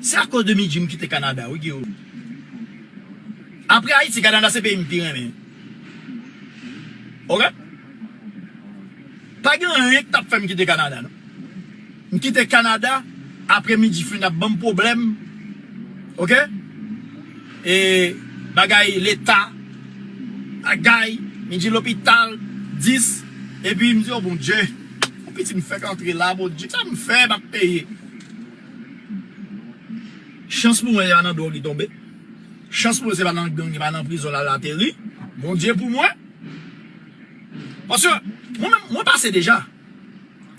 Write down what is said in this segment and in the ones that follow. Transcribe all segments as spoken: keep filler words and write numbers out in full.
Se akoz de Midji m kite Kanada, wi, Guillaume. Apre Ayiti, Kanada se peyi m pi renmen. Oke? Pa gen anyen ki t ap fè m kite Kanada, non. M kite Kanada, apre Midji fin ap ban m pwoblèm. Oke? E bagay leta, bagay, Midji lopital, dis, epi m di, "O Bondye, yon piti m fèk antre la, Bondye, sa m fè, m ap peye." Chans pou mwen, se pa nan dwòg li tonbe. Chans pou mwen, se pa nan gang, se pa nan prizon l al ateri. Bondye pou mwen. Paske mwen menm, mwen pase deja.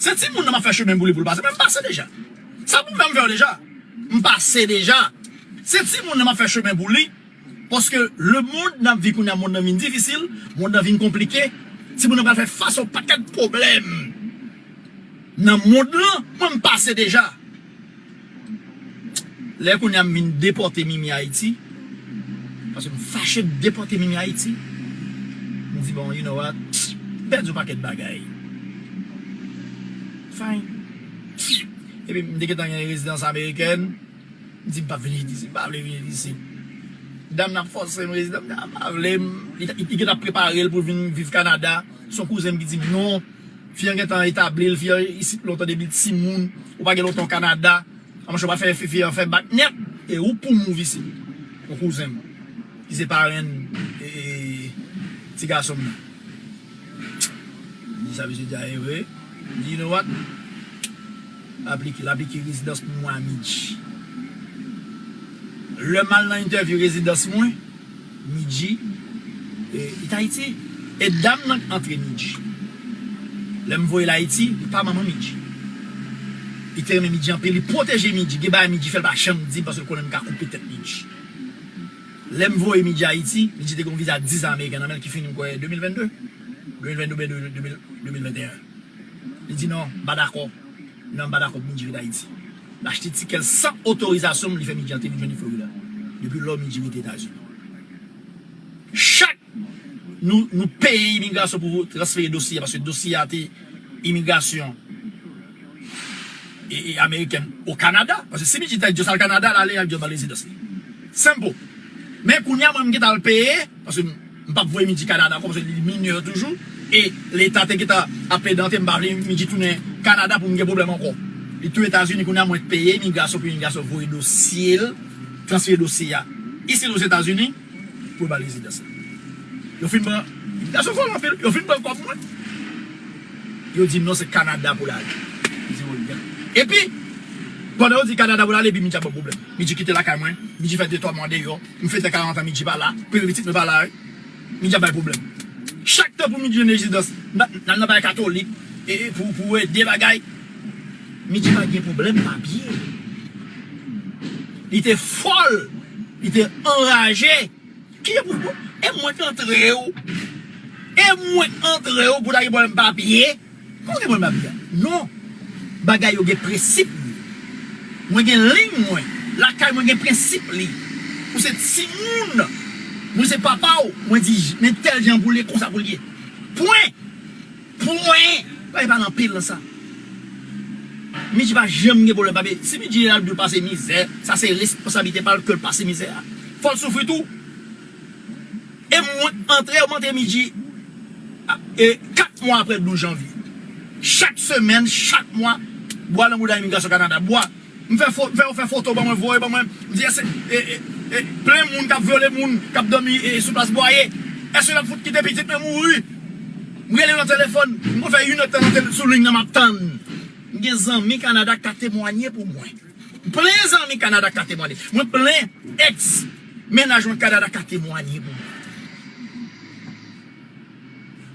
Se timoun nan m ap fè chemen pou li pou l pase, men m pase deja. Sa pou m fè, m fè yo deja. M pase deja. Se timoun nan m ap fè chemen pou li. Paske lemonn n ap viv kounye a, monn nan vin difisil, monn nan vin konplike. Timoun nan pral fè fas a yon pakèt pwoblèm nan monn lan, mwen m pase deja. Lè kounye a m vin depòte Mimi Ayiti, paske m fache m depòte Mimi Ayiti, m di, "Bon, you know what? M pèdi yon pakèt bagay." Fine. Epi m te gentan gen rezidans amerikèn, m di, "M p ap vin isit, m pa vle vin isit." Dam nan ap fòse m, rezidans, m di, "A, m pa vle." M, li, li, li gentan prepare l pou vin viv Kanada. Se yon kouzen m ki di m, "Non." Fi an gentan etabli l, fi an isit lontan depi l timoun. Ou pa gen lontan w Kanada. Anmwey, ou pa fè fi, fi an fè bak nèt. E ou pou move isit. Yon kouzen m. Ki se parenn, e, e, ti gason m nan. Li di sa, mesye di a, e vre. Li di, "You know what? Aplike, l aplike rezidans pou mwen a Midji." Lè m al nan entèvyou rezidans mwen, Midji, e, li t Ayiti. E dam nan k antre Midji. Lè m voye l Ayiti, li pa manman Midji. Li te renmen Midji anpil, li pwoteje Midji. Gen bagay Midji fè, l pa janm di m, paske l konnen m ka koupe tèt Midji. Lè m voye Midji Ayiti, Midji te gen yon viza diz an ameriken nan men l ki fini, m kwè, de mil vennde, de mil vennde oubyen de mil, de mil venteyen. Li di, "Non, m pa dakò. Non, m pa dakò pou Midji rete Ayiti." L achte tikè l san otorizasyon m, li fè Midji antre, li jwenn li Florida. Depi lò, Midji rete Etazini. Chak nou, nou peye imigrasyon pou transfere dosye a, paske dosye a te imigrasyon e, e amerikèn o Kanada. Paske si Midji ta just al Kanada, l ale, y ap just ba l rezidans li. Simple. Men kounye a, mwen, m gentan al peye, paske m, m p ap voye Midji Kanada ankò, paske li minè toujou. E leta te gentan ap plede antre, m pa vle Midji tounen Kanada pou m gen pwoblèm ankò. Li tou Etazini, kounye a, mwen peye imigrasyon pou imigrasyon voye dosye l, transfere dosye a. Isit Ozetazini, pou yo ba l rezidans la. Yo fin pran, imigrasyon vòlè anpil, yo fin pran kòb mwen. Yo di m non, se Kanada pou l ale. M di, "Oh, yeah." Epi, pandan yo di Kanada pou l ale, epi Midji ap ban pwoblèm. Midji kite lakay mwen, Midji fè de twa mwa deyò, m fete karant an, Midji pa la, premye pitit mwen pa la, wi. Midji ap bay pwoblèm. Chak tan pou Midji jwenn rezidans, n a, n a, n a bay katolik, e, e pou, pou ede bagay. Midji pa gen pwoblèm papye. Li te fòl, li te anraje. Ki e pou, e mwen k antre w? E mwen k antre w pou ta gen pwoblèm papye? Kòman gen pwoblèm papye a? Non. Bagay yo gen prensip li. Mwen gen liy mwen. Lakay mwen gen prensip li. Ou se timoun. Mwen se papa w. Mwen di, men tèl jan pou l ye, konsa pou l ye. Pwen. Pwen. Bagay pa nan anpil nan sa. Midji pa janm gen pwoblèm papye. Si Midji al dwe pase mizè, sa se responsablite pa l ke l pase mizè a. Fò l soufri tou. E mwen antre, yo montre Midji, a, e kat mwa apre douz janvye. Chak semèn, chak mwa, bwa nan bouda imigrasyon Kanada, bwa. M fè fo-, m fè yo fè foto ban mwen, voye ban mwen. M di, èske, e, e, e, plen moun k ap vyole moun, k ap dòmi, e, sou plas Bwaye. Èske l ap fout kite pitit mwen mouri? M rele nan telefòn, m konn fè inèdtan nan tele-, sou liy nan, m ap tann. M gen zanmi Kanada k ka temwanye pou mwen. M plen zanmi Kanada k ka temwanye. Mwen plen èks mennaj mwen Kanada k ka temwanye pou mwen.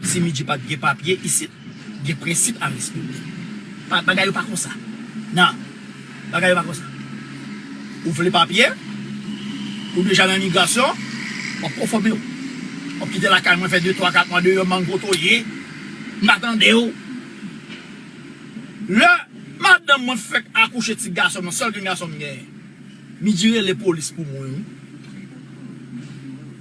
Si Midji pa t gen papye isit, gen prensip a respekte. Pa, bagay yo pa konsa. Non. Bagay yo pa konsa. Ou vle papye, ou deja nan imigrasyon, w ap konfòme w. W ap kite lakay mwen fè de, twa, kat mwa deyò, m pa konn kote w ye, m pa tande w. Lè madanm mwen fèk akouche ti gason m nan, sèl grenn gason m genyen, Midji rele polis pou mwen, wi.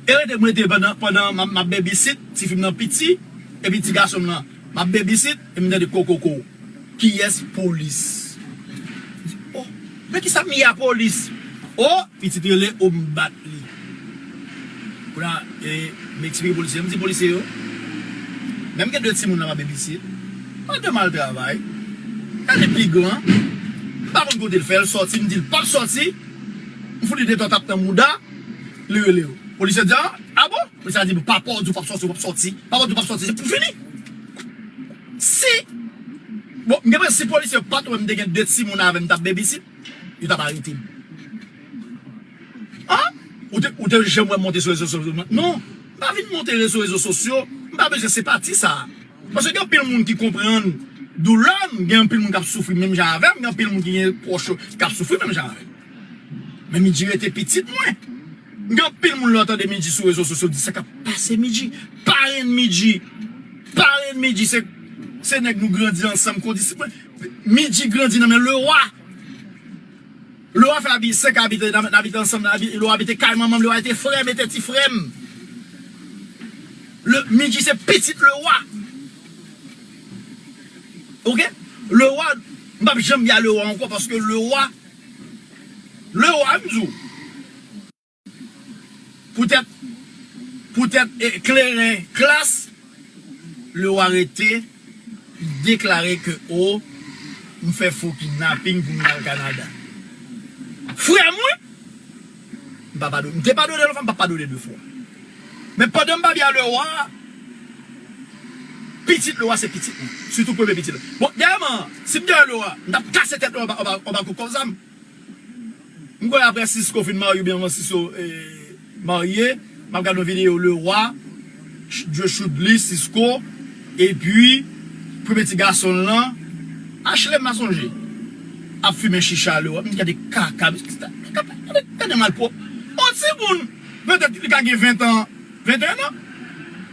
E rete, m rete pandan, pandan m ap, m ap babysit, tifi m nan piti, epi ti gason m nan, m ap babysit, epi m tande kokoko. Kiyès? Polis. M di, "Oh, men kisa m ye a polis?" O, pitit rele, o, m bat li. Kounye a, e, m eksplike polisye, m di polisye yo, menm gen de timoun nan m ap babysit, pa de mal travay, gade pi gran, m pa konn kote l fè, l sòti, m di l p ap sòti, m fout li de twa tap nan mouda, li rele yo. Polisye di, a, a bon? Polisye a di, papa w di w p ap sòti, w p ap sòti, papa w di w p ap sòti, se pou fini. Si, bon, m gen si polisye yo pa t wè m te gen de timoun avè m t ap babysit, yo t ap arete m. An? Ou te, ou te janm wè m monte sou rezo sosyo? Non, m pa vin monte sou rezo sosyo, m pa bezwen senpati sa. Paske gen anpil moun ki konprann doulè m, gen anpil moun k ap soufri menm jan avè m, gen anpil moun ki gen pwòch yo k ap soufri menm jan avè m. Men Midji rete pitit mwen. Gen anpil moun lè w tande Midji sou rezo sosyo di sa k ap pase Midji. Parenn Midji. Parenn Midji se, se nèg nou grandi ansanm, kondisip mwen. Midji grandi nan men Lewa. Lewa fè abi, senk abite, n abite ansanm, Lewa abite kay manman m, Lewa rete frè m, rete ti frè m. Le, Midji se pitit Lewa. Oke? Lewa, m p ap janm di a Lewa ankò paske Lewa, Lewa, m di w, poutèt, poutèt, e, kleren klas, Lewa rete, li deklare ke, o, m fè fo kidnaping pou m al Kanada. Frè mwen, m pa padone, m te padone l yon fwa, m p ap padone de fwa. Men pandan m pa byen a Lewa, pitit Lewa se pitit mwen. Sitou premye pitit la. Bon, dèyèman, si m te Lewa, m t ap kase tèt Lewa anba, anba, anba kou kòb zam. M kwè apre Sisco fin marye oubyen anvan Sisco, e, marye, m ap gade yon videyo Lewa, Ch-, Joe Choudly, Sisco, epi premye ti gason l lan, Ashley m pa sonje, ap fimen chicha Lewa. M di gade kaka, gade, gade malpwòp. On timoun, petèt li ka gen ven tan, venteyen an.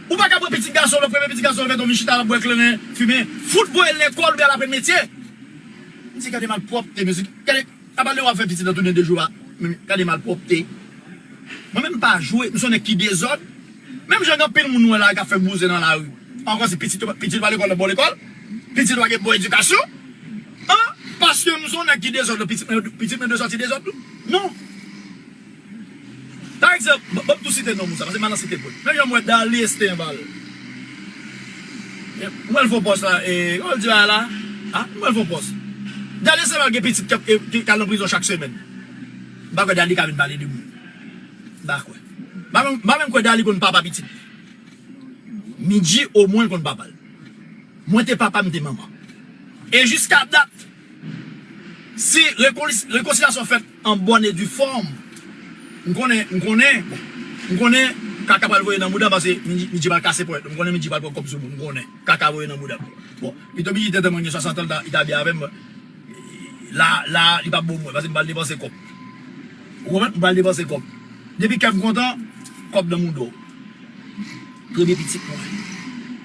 Ou pa ka pran pitit gason, lòt premye pitit gason, venteyen an, vin chita la bwè kleren, fimen, fout voye l lekòl, oubyen al aprann metye. M di gade malpwòpte, mesye, gade. Apa lè w ap fè pitit nan tounen de jou a, men gade malpwòpte. Mwen menm m pa jwe, m se yon nèg ki dezòd. Menm jan gen anpil moun nou wè la k ap fè bouzen nan lari. Ankò si pitit yo, pitit yo pa lekòl nan bon lekòl, pitit yo pa gen bon edikasyon. An, paske m se yon nèg ki dezòd, pitit mwen, pitit mwen dwe sòti dezòd tou. Non. Pa egzanp, ban, ban m tou site non moun sa, paske m pa nan site pou l. Menm jan m wè Dali Estenval. E, m wè l fè yon pòs la, e, kòman l di bagay la? A, m wè l fè yon pòs. Dali Estenval gen pitit k ap, e, ki, k al nan prizon chak semèn. M pa kwè Dali ka vin pale de moun. M pa kwè. M pa menm, m pa menm kwè Dali konn papa pitit. Midji, omwen, l konn papa l. Mwen te papa, m te manman. E jiska dat, si rekons-, rekonsilyasyon fèt an bòn e di fòm, m konnen, m konnen, bon, m konnen kaka pral voye nan mouda paske Midji, Midji pral kase ponyèt. M konnen Midji pral pran kòb sou moun, m konnen. Kaka voye nan mouda. Bon, pito Midji tenten mwen gen swasant an, li ta, li ta byen avè m. La, la, li p ap bon mwen, paske m pral depanse kòb. Ou konprann? M pral depanse kòb. Depi kè m kontan, kòb nan mouda w. Premye pitit mwen.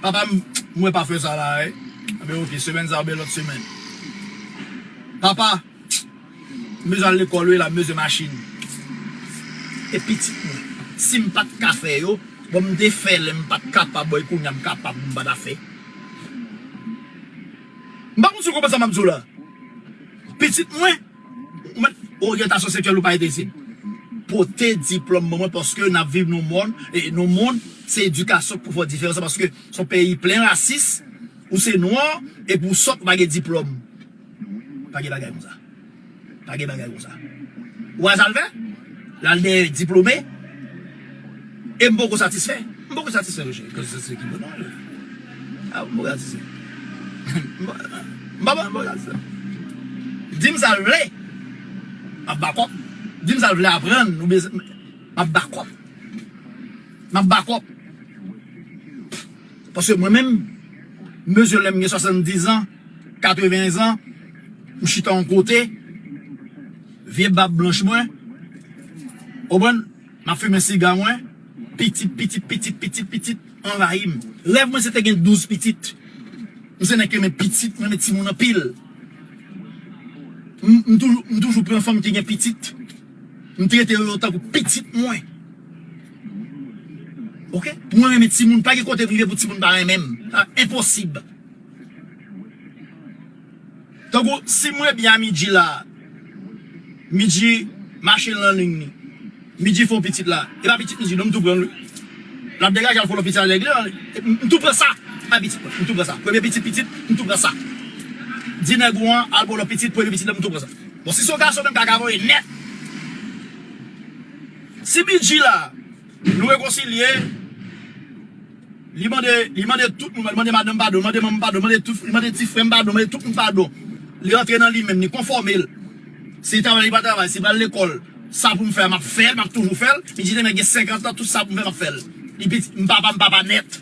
Papa, m, mwen pa fè sa la, wi. Anben, oke, semèn sa, oubyen lòt semèn. Papa, m bezwen al lekòl, wi, la, m bezwen machin. E pitit mwen, si m pa t ka fè yo, bon, m te fè lè m pa t kapab, bon, e kounye a m kapab, m pa ta fè. M pa konn si w konprann sa m ap di w la. Pitit mwen, mwen, oryantasyon seksyèl ou pa enterese m. Pote diplòm ban mwen paske n ap viv nan mòn, e nan mond, se edikasyon k pou fè diferans la paske se yon peyi plen rasis, ou se nwa, epi w sòt, ou pa gen diplòm. Pa gen bagay konsa. Pa gen bagay konsa. Ou a sa l fè? L al dèyè diplome? E m poko satisfè. M poko satisfè, mesye. Ke se, se ki bon, non, a, m poko satisfè. M pa, m pa, m poko satisfè. Di m sa l vle. M ap ba kòb. Di m sa l vle aprann. Ou bezwen, m ap ba kòb. M ap ba kòb. Paske mwen menm, m bezwen lè m gen swasanndiz an, katreven zan, m chita yon kote, vye bab blanch mwen, ou konprann, m ap fimen siga mwen, pitit, pitit, pitit, pitit, pitit anvayi m. Rèv mwen se te gen douz pitit. M se nèg ki renmen pitit, m renmen timoun anpil. M, m toujou, m toujou pran fanm ki gen pitit. M trete yo tankou pitit mwen. Oke? Mwen renmen timoun, pa gen kote m rive pou timoun pa renmen m. Sa enposib. Tankou, si mwen byen a Midji la, Midji, Mache l nan liy li. Midji fè yon pitit la. E pa pitit Midji non, m tou pran l wi. L ap degaje al fè yon lòt pitit a nèg li an. M tou pran sa. Pa pitit mwen, m tou pran sa. Premye pitit pitit, m tou pran sa. Di nèg ou an al pran yon lòt pitit, premye pitit la m tou pran sa. Bon, si se yon gason menm kaka voye nèt. Si Midji la, nou rekonsilye, li mande, li mande tout moun, li mande madanm padon, li mande manman padon, li mande tout, li mande ti frè m padon, li mande tout moun padon. Li rantre nan li menm, li konfòme l. Si li travay, li pa travay, si li pral lekòl, sa pou m fè, m ap fè l, m ap toujou fè l. Li di demen gen senkant an, tout sa pou m fè, m ap fè l. Li piti, m papa, m papa nèt.